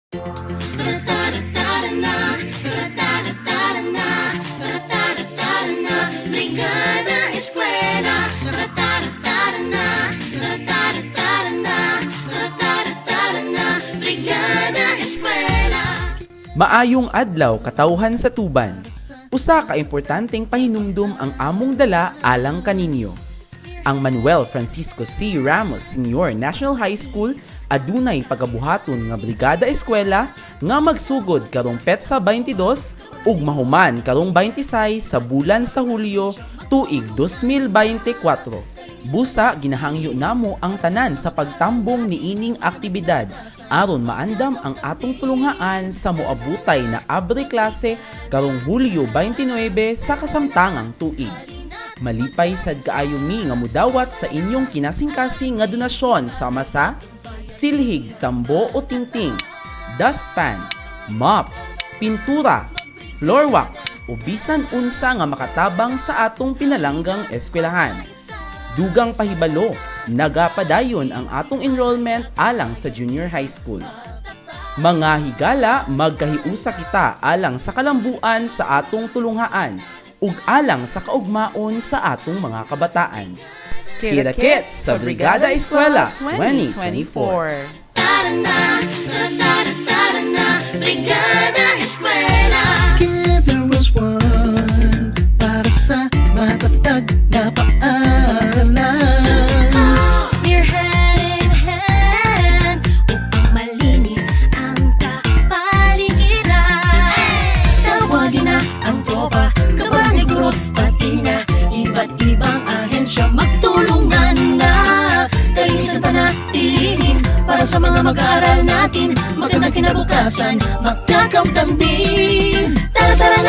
Brigada Eskwela. Brigada Eskwela. Maayong adlaw, katawhan sa Tuban. Usa ka importanteng pahinumdum ang among dala alang kaninyo. Ang Manuel Francisco C. Ramos Senior National High School adunay pagabuhaton nga Brigada Eskwela nga magsugod karong petsa 22 ug mahuman karong 26 sa bulan sa Hulyo tuig 2024. Busa ginahangyo namo ang tanan sa pagtambong niining aktibidad aron maandam ang atong tulunghaan sa moabutay na abre klase karong Hulyo 29 sa kasamtangang tuig. Malipay sad kaayo mi nga mudawat sa inyong kinasingkasing nga donasyon sama sa silhig, tambo o tingting, dustpan, mop, pintura, floor wax o bisan unsa nga makatabang sa atong pinalanggang eskwelahan. Dugang pahibalo, nagapadayon ang atong enrollment alang sa junior high school. Mga higala, magkahiusa kita alang sa kalambuan sa atong tulunghaan ug alang sa kaugmaon sa atong mga kabataan. Kita-kits sa Brigada Eskwela 2024. Brigada Eskwela. Together as one para sa matatag na paaralan. We're hand in hand upang malinis ang kapaligiran. Tawagin na ang tropa, kabarangay, guro, pati na iba't ibang ahensya, magtulungan na. Kalinisan panatilihin para sa mga mag-aaral natin. Magandang kinabukasan, makakamtan din. Tara, tara.